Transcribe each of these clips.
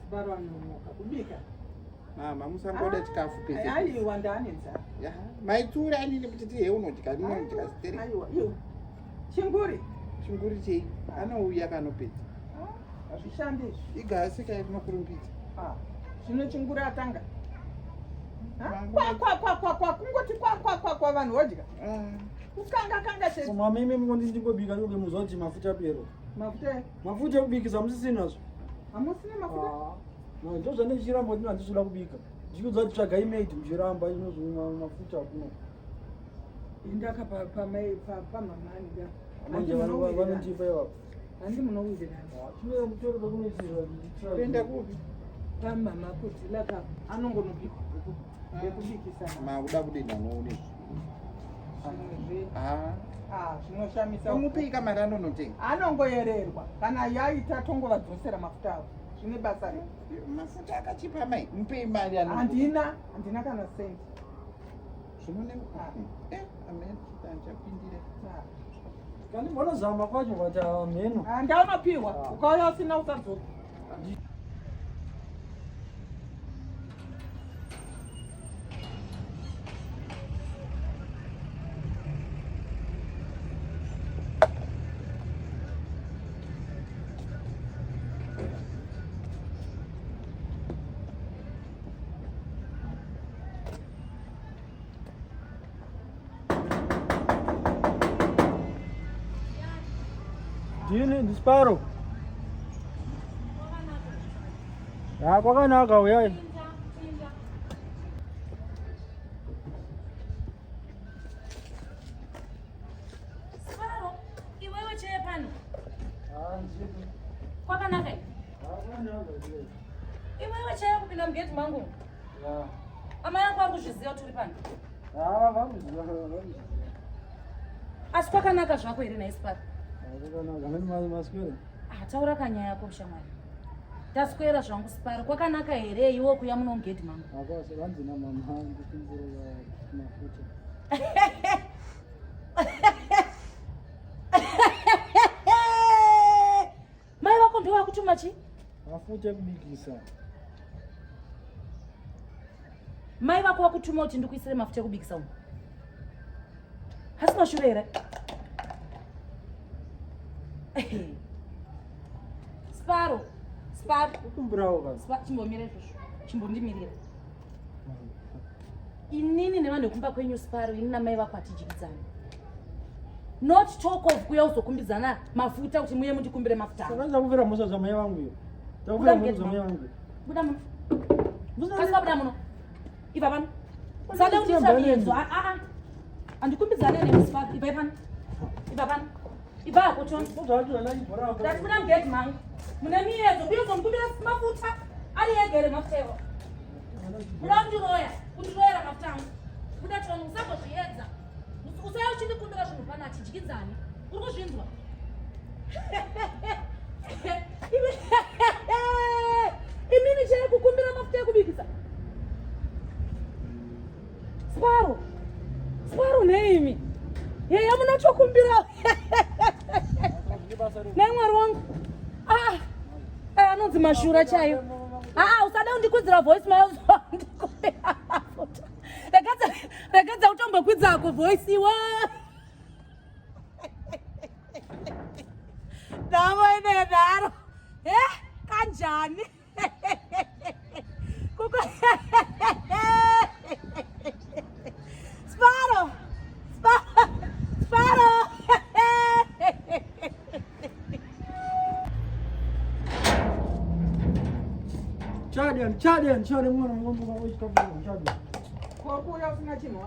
Siparo anonoka kubika. Mama musangoda chikafu pese. Aiwa ndane nzara. Ya, maitura anini kuti tihe unodya unodya sterek. Aiwa iwe. Chinguri. Chinguri chei? Anouya kanopedza. Hazvishandi izvi. Igasi kai rinokurumbidza. Ah, zvino chinguri atanga. Kwa kwa kwa kwa kwa kungoti kwa kwa kwa kwa vanhu vodya. Ah. Kukanga kanga chete. Mama imi mungondi ndingobika ndoke muziva kuti mafuta apera. Mafuta. Mafuta ekubikisa musisina zvo. Hamusina mafuta? Ah. Ndo zvandichiramba kuti handisida kubika. Ndichikuudza kuti tsvagai maid muchiramba inozomwa mafuta akuno. Indaka pa pa mai pa pa mama aniga. Manje vanondipa ivavo. Handi munowirirana. Ah, Chimwe mutoro pakunoisirwa. Kuenda kupi? Pa mama kuti laka anongonobikwa. Yekubikisa. Makuda kudini anoone. Ah. Ah, zvinoshamisa. Umupei kamari anonotenga. Anongoyererwa kana yaita tongovadzosera mafuta avo. Zvine basa rei? Mafuta akachipa mai, mupei mari ano. Handina, handina kana cent. Zvinone ah. Eh, amen, chitanja pindire. Ah. Kandi mbonozama kwacho but hameno. Ah, ndaunopiwa. Ah. Ukauya usina usadzoka. Ndini ndiSparrow. Ya kwakanaka uyai. Sparrow, iwewe cheye pano. Ah, ndiripo. Kwakanaka. Ah, kwakanaka. Iwewe cheye kupinda mugate mangu. Ya. Amai ako ari kuzviziva kuti uri pano. Ah, vakuziva, vakuziva. Asi kwakanaka zvako here nhai Sparrow? Ah, kwakanaka. Hameno maswera. Ah, taura kanyaya yako shamwari. Taswera zvangu Sparrow. Kwakanaka here iwe kuya muno mugate mangu? Akasa vanzi na mama ndikumbira mafuta. Mai vako ndivo vakutuma chii? Mafuta ekubikisa. Mai vako vakutuma kuti ndikuisire mafuta ekubikisa umu. Hasi mashure here? Sparrow, Sparrow. Kukumbirawo ka. Sparrow, chimbomira izvozvo. Chimbondimirira. Inini nevanhu vekumba kwenyu Sparrow, ini namai vako hatidyidzani. Not talk of kuya uzokumbidzana mafuta kuti muye mundikumbire mafuta. Saka ndakufira mhosva zvamai vangu iyo. Ndakufira mhosva zvamai vangu. Buda muno. Kasika buda muno. Ibva pano. Usada kundiita miyedzo. Ah ah. Handikumbidzane nemi Sparrow. Ibva pano. Ibva pano. Ibva hako Tony. Ndati buda mugate mangu. Mune miyedzo. Uye uzomukumbira mafuta. Ari ega here mafuta iwawo? Buda kundiroya. Kundiroyera mafuta angu. Buda Tony. Usambozviedza. Usaya uchindikumbira zvinhu pano hatidyidzani. Uri kuzvinzwa? Imini cheye kukumbira mafuta ekubikisa. Sparrow. Sparrow neimi. Yeya munochokumbira. Nei mwari wangu. Ah. Eh, anonzi mashura chaiyo. Ah, usada kundikwidzira voice mai uzondikumbira mafuta. Regadza regadza kutombokwidzako voice iwe. Damo inedaro. Eh, kanjani? Kuko Sparrow. Sparrow. Sparrow. Chadem, chadem, chadem mwana mwana wechikafu chadem. Kokuya usina chinhu.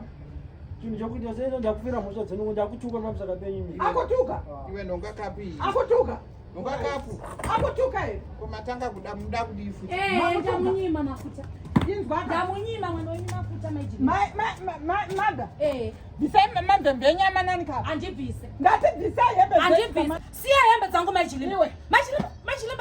Chinhu chakuita sei ndakufira mhosva dzenyu ndakutuka pamusaka penyu imi. Akutuka. Iwe nonga kapu iyi. Akutuka. Nonga kapu. Akutuka here. Ko matanga kuda muda kudii futi? Eh, ndamunyima mafuta. Inzwa. Ndamunyima mwana wenyu mafuta mai Jimmy. Mai mai mai mother. Eh. Bvisai madhembe enyama nani ka? Andibvise. Ndati bvisai hembe. Andibvise. Siya hembe dzangu mai Jimmy. Iwe. Mai Jimmy, Mai Jimmy,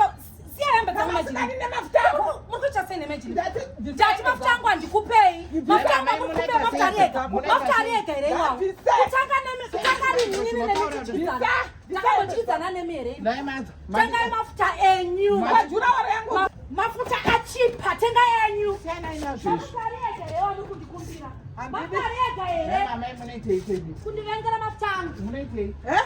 siya hembe dzangu mai Jimmy. Nemafuta ako. Muri kuita sei nemai Jimmy? Ndati Ndati mafuta angu handikupei. Mafuta angu handikupei, mafuta ari ega. Mafuta ari ega here iwawo? Kutanga nemi, kutanga rini nini nemi tichidyidzana? Takambodyidzana nemi here? Nhai madza. Tengai mafuta enyu. Majura wari yangu. Mafuta ari nazvo izvi. Mafuta ari ega here wamuri kundikumbira? Handidi. Mafuta ari ega here? Amai munoitei kwenyu? Kundivengera mafuta angu. Munoitei? Eh?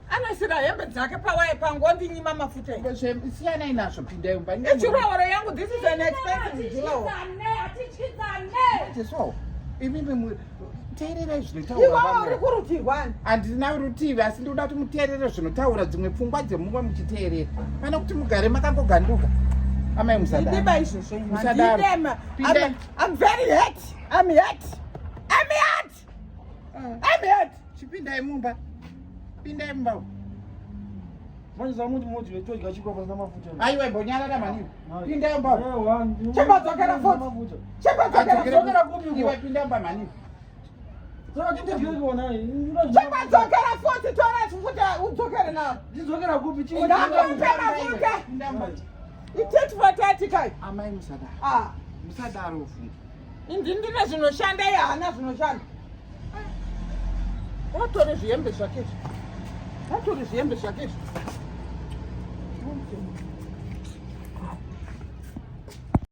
Anosira hembe dzake pawaye pangu ondinyima mafuta iyi. Siyanai nazvo pindai mumba. Ijurawo yangu this is an expensive jurawo. Hatityidzane, hatityidzane. Jesu, imimi teererai zvinotaura Iwawo vamwe. uri kurutirwani. Handina rutivi asi ndinoda kuti muteerere zvinotaura dzimwe pfungwa dzemumwe muchiteerera. Pane kuti mugare makangoganduka. Amai musadaro. Ndidiba izvozvo. Musadaro. Handidema. Pindai. I'm very hurt. I'm hurt. I'm hurt. I'm hurt. Chipindai mumba. Pindai mumba. Manje zamuti moti todya chikwa pasina mafuta. Aiwa imbonyarara manini. Pindai mumba. Ewa, Chimbodzokera futi. Mafuta. Chimbodzokera Adzokera kupi uko? Iwe pinda mumba manini. Saka titodyei kona. Chimbodzokera futi tora futi udzokere nawo. Ndidzokera kupi? Chingwa Ndakupe mafuta. Pinda mumba. Iteti for tati kai. Amai musadaro. Ah. Musadaro ufunge. Indi ndine zvinoshanda iye haana zvinoshanda. Watore zvihembe zvake izvi. Watore zvihembe zvake izvi.